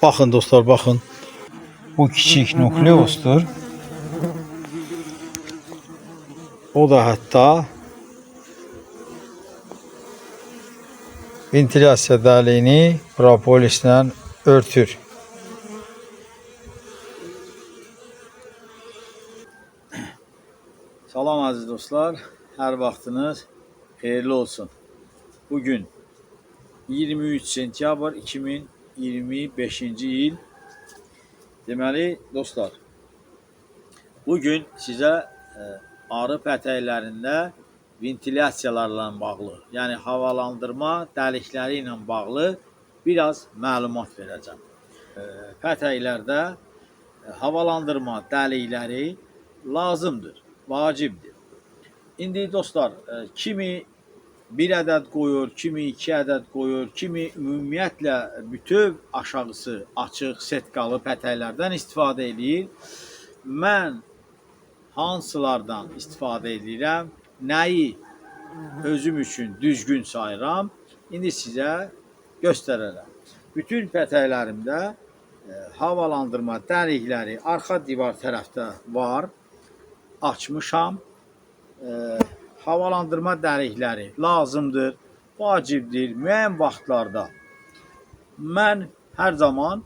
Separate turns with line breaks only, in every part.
Baxın dostlar, baxın. Bu kiçik nukleusdur. O da hətta ventilyasiya dəliyini propolislə örtür. Salam əziz dostlar, hər vaxtınız xeyirli olsun. Bugün 23 sentyabr 2025-ci il. Deməli dostlar, bugün sizə arı pətəklərində ventilyasiyalarla bağlı, yəni havalandırma dəlikləri ilə bağlı biraz məlumat verəcəm. Pətəklərdə havalandırma dəlikləri lazımdır, vacibdir. İndi dostlar, kimi bir ədəd qoyur, kimi iki ədəd qoyur, kimi ümumiyyətlə bütöv aşağısı açıq setkalı pətəklərdən istifadə eləyir. Mən hansılardan istifadə edirəm, nəyi özüm üçün düzgün sayıram, indi sizə göstərərəm. Bütün pətəklərimdə havalandırma dəlikləri arxa divar tərəfdə var. Açmışam. Havalandırma dəlikləri lazımdır, vacibdir. Müəyyən vaxtlarda mən hər zaman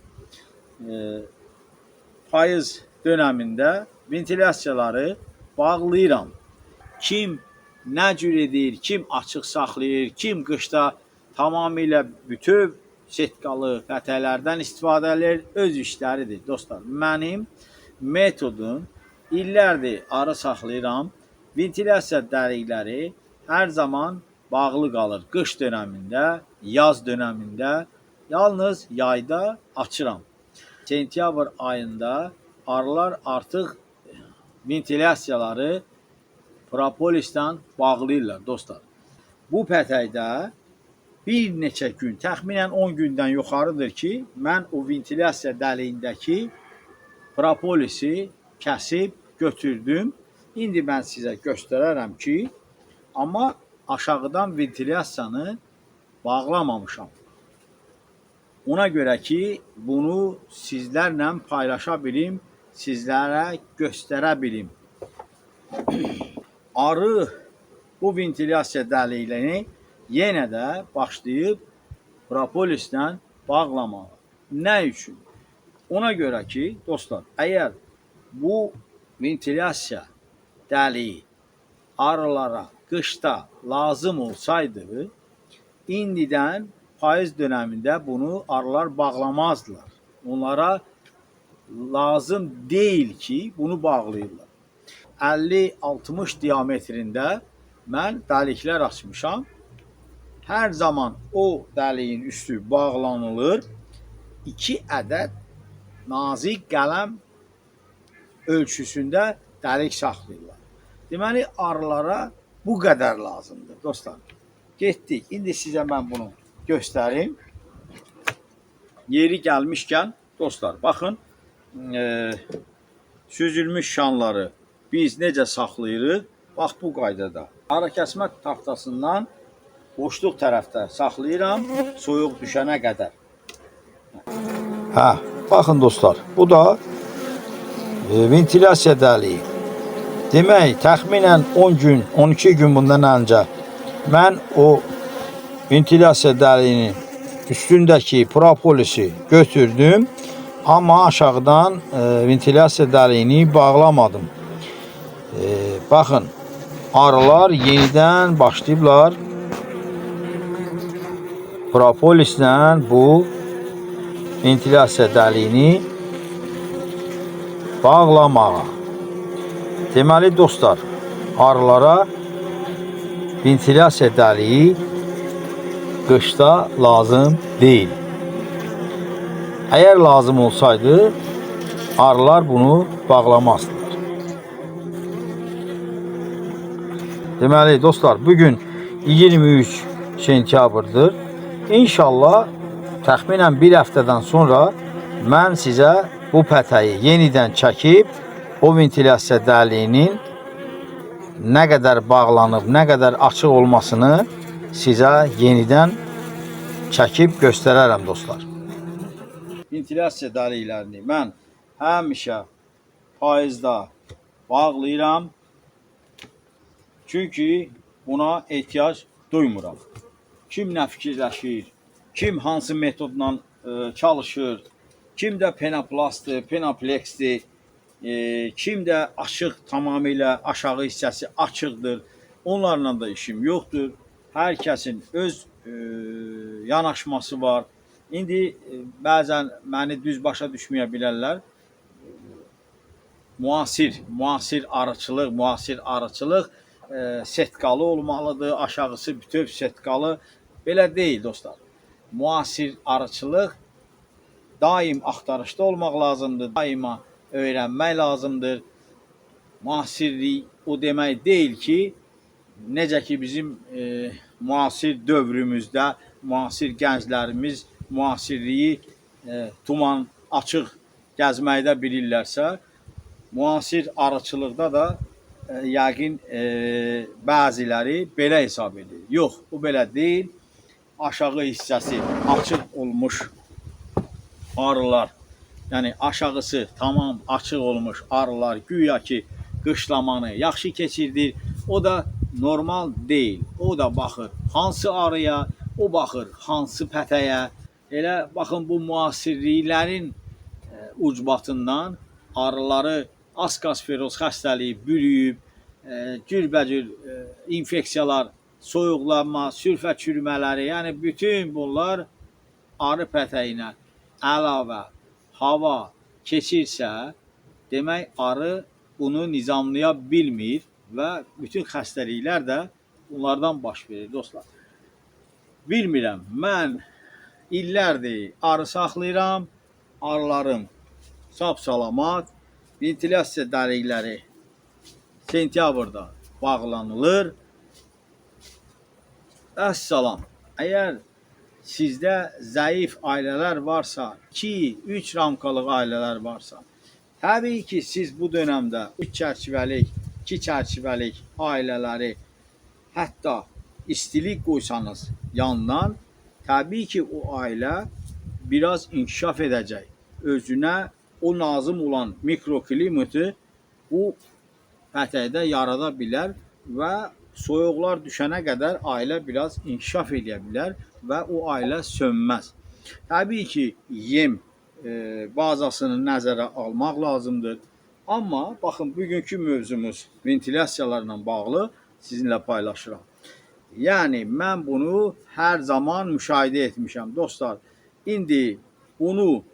payız dönəmində ventilyasiyaları bağlayıram. Kim nə cür edir, kim açıq saxlayır, kim qışda tamamilə bütöv setkalı pətəklərdən istifadə edir, öz işləridir dostlar. Mənim metodum illərdir arı saxlayıram. Ventilyasiya dəlikləri hər zaman bağlı qalır. Qış dönəmində, yaz dönəmində, yalnız yayda açıram. Sentyabr ayında arılar artıq ventilyasiyaları propolisdən bağlayırlar dostlar. Bu pətəkdə bir neçə gün, təxminən 10 gündən yuxarıdır ki, mən o ventilyasiya dəliyindəki propolisi kəsib götürdüm. İndi mən sizə göstərərəm ki, amma aşağıdan ventilyasiyanı bağlamamışam. Ona görə ki, bunu sizlərlə paylaşa bilim, sizlərə göstərə bilim. Arı bu ventilyasiya dəliyini yenə də başlayıb propolislə bağlamağa. Nə üçün? Ona görə ki, dostlar, əgər bu ventilyasiya dəliyi arılara qışda lazım olsaydı, indidən payız dönəmində bunu arılar bağlamazdılar. Onlara lazım deyil ki, bunu bağlayırlar. 50-60 diametrində mən dəliklər açmışam. Hər zaman o dəliyin üstü bağlanılır. 2 ədəd nazik qələm ölçüsündə dəlik saxlayırlar. Deməli arılara bu qədər lazımdır dostlar. Getdik. İndi sizə mən bunu göstərim. Yeri gəlmişkən dostlar, baxın, süzülmüş şanları biz necə saxlayırıq? Bax bu qaydada. Arakəsmə taxtasından boşluq tərəfdə saxlayıram soyuq düşənə qədər. Hə, baxın dostlar, bu da ventilyasiya dəliyi. Demək, təxminən 10 gün, 12 gün bundan öncə mən o ventilyasiya dəliyinin üstündəki propolisi götürdüm, amma aşağıdan ventilyasiya dəliyini bağlamadım. Baxın, arılar yenidən başlayıblar propolislə bu ventilyasiya dəliyini bağlamağa. Deməli dostlar, arılara ventilyasiya dəliyi qışda lazım deyil. Əgər lazım olsaydı, arılar bunu bağlamazdılar. Deməli dostlar, bugün 23 sentyabrdır. İnşallah təxminən bir həftədən sonra mən sizə bu pətəyi yenidən çəkib o ventilyasiya dəliyinin nə qədər bağlanıb, nə qədər açıq olmasını sizə yenidən çəkib göstərərəm dostlar. Ventilyasiya dəliklərini mən həmişə payızda bağlayıram. Çünki buna ehtiyac duymuram. Kim nə fikirləşir, kim hansı metodla çalışır, kim də penoplastdır, penoplexdir, kim də açıq, tamamilə aşağı hissəsi açıqdır. Onlarla da işim yoxdur. Hər kəsin öz yanaşması var. İndi bəzən məni düz başa düşməyə bilərlər. Müasir arıçılıq setkalı olmalıdır, aşağısı bütöv setkalı. Belə deyil dostlar. Müasir arıçılıq daim axtarışda olmaq lazımdır, daima öyrənmək lazımdır. Müasirlik o demək deyil ki, necə ki bizim müasir dövrümüzdə müasir gənclərimiz müasirliyi tuman açıq gəzməkdə bilirlərsə, müasir arıçılıqda da yəqin bəziləri belə hesab edir. Yox, bu belə deyil. Aşağı hissəsi açıq olmuş arılar, yəni aşağısı tamam açıq olmuş arılar güya ki qışlamanı yaxşı keçirdir. O da normal deyil. O da baxır hansı arıya, o baxır hansı pətəyə. Elə baxın bu müasirliklərin ucbatından arıları askasferoz xəstəliyi bürüyüb, cürbəcür infeksiyalar, soyuqlanma, sülfə çürümələri, yəni bütün bunlar arı pətəyinə əlavə hava keçirsə, demək arı bunu nizamlaya bilmir və bütün xəstəliklər də bunlardan baş verir dostlar. Bilmirəm, mən illərdir arı saxlayıram, arılarım sap-salamat, ventilyasiya dəlikləri sentyabrda bağlanılır. Əssalam. Əgər sizdə zəif ailələr varsa, 2-3 ramkalıq ailələr varsa, təbii ki, siz bu dönəmdə 3 çərçivəlik, 2 çərçivəlik ailələri hətta istilik qoysanız yandan, təbii ki, o ailə biraz inkişaf edəcək. Özünə o lazım olan mikroklimatı bu pətəkdə yarada bilər və soyuqlar düşənə qədər ailə biraz inkişaf edə bilər və o ailə sönməz. Təbii ki, yem bazasını nəzərə almaq lazımdır. Amma baxın, bugünkü mövzumuz ventilyasiyalarla bağlı sizinlə paylaşıram. Yəni mən bunu hər zaman müşahidə etmişəm dostlar. İndi bunu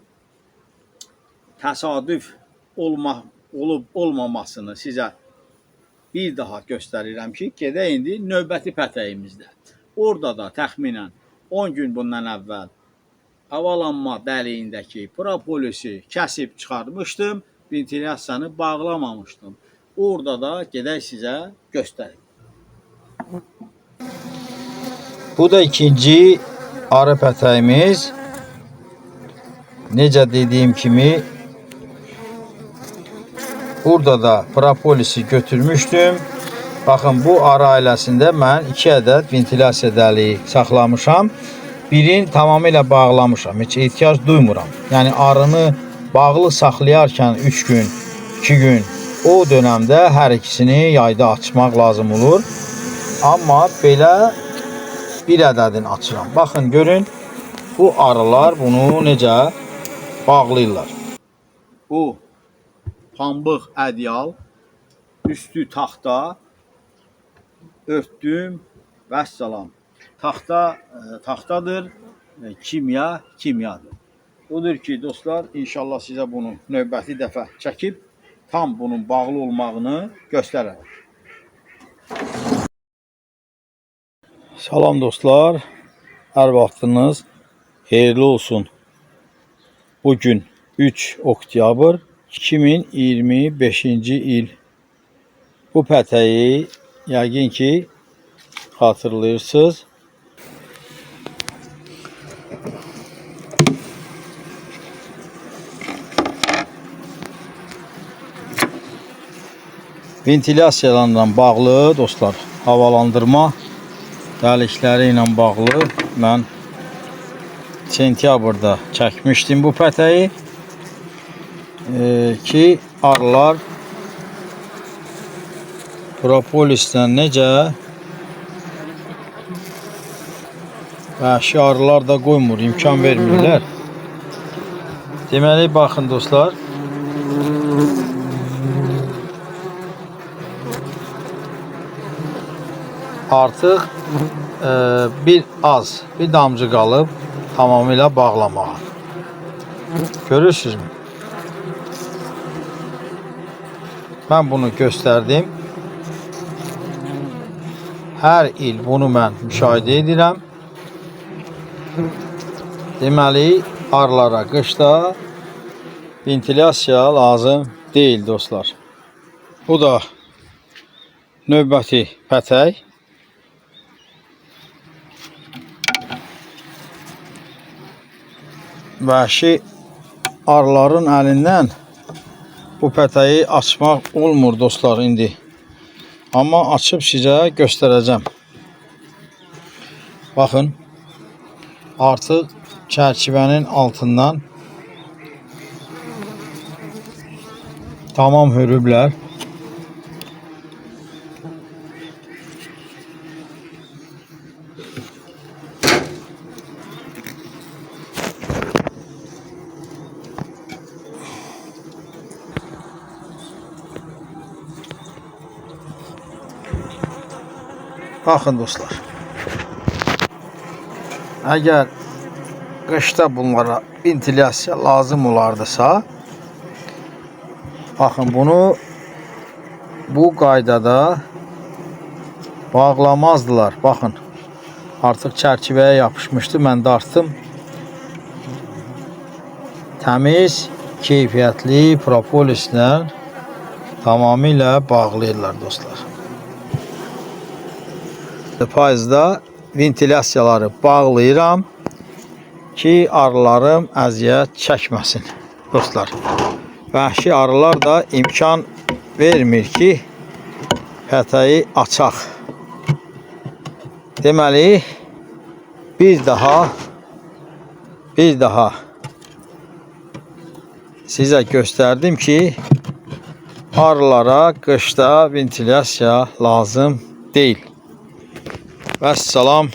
təsadüf olub olmamasını sizə bir daha göstərirəm ki, gedək indi növbəti pətəyimizdə. Orada da təxminən 10 gün bundan əvvəl havalanma dəliyindəki propolisi kəsib çıxartmışdım, ventilyasiyanı bağlamamışdım. Orada da gedək sizə göstərim. Bu da ikinci arı pətəyimiz. Necə dediyim kimi burada da propolisi götürmüşdüm. Baxın, bu arı ailəsində mən 2 ədəd ventilyasiya dəliyi saxlamışam. Birini tamamilə bağlamışam. Heç ehtiyac duymuram. Yəni arını bağlı saxlayarkən 3 gün, 2 gün o dönəmdə hər ikisini yayda açmaq lazım olur. Amma belə bir ədədini açıram. Baxın, görün bu arılar bunu necə bağlayırlar. Bu pambıq ədyal, üstü taxta örtdüm. Vəssalam. Taxta taxtadır, kimya kimyadır. Odur ki dostlar, inşallah sizə bunu növbəti dəfə çəkib tam bunun bağlı olmağını göstərərəm. Salam dostlar, hər vaxtınız xeyirli olsun. Bugün 3 oktyabr 2025-ci il. Bu pətəyi yəqin ki xatırlayırsınız. Ventilyasiyalarla bağlı dostlar, havalandırma dəlikləri ilə bağlı mən Sentyabrda çəkmişdim bu pətəyi ki, arılar propolislə necə vəhşi arılar da qoymur, imkan vermirlər. Deməli, baxın dostlar. Artıq bir az, bir damcı qalıb tamamilə bağlamağa. Görürsünüzmü? Mən bunu göstərdim. Hər il bunu mən müşahidə edirəm. Deməli, arılara qışda ventilyasiya lazım deyil dostlar. Bu da növbəti pətək. Vəhşi arıların əlindən bu pətəyi açmaq olmur dostlar indi. Amma açıb sizə göstərəcəm. Baxın, artıq çərçivənin altından tamam hörüblər. Baxın dostlar. Əgər qışda bunlara ventilyasiya lazım olardısa, baxın bunu bu qaydada bağlamazdılar. Baxın, artıq çərçivəyə yapışmışdı. Mən dartdım. Təmiz, keyfiyyətli propolislə tamamilə bağlayırlar dostlar. Payızda ventilyasiyaları bağlayıram ki, arılarım əziyyət çəkməsin dostlar. Vəhşi arılar da imkan vermir ki, pətəyi açaq. Deməli, bir daha sizə göstərdim ki, arılara qışda ventilyasiya lazım deyil. Vəssalam.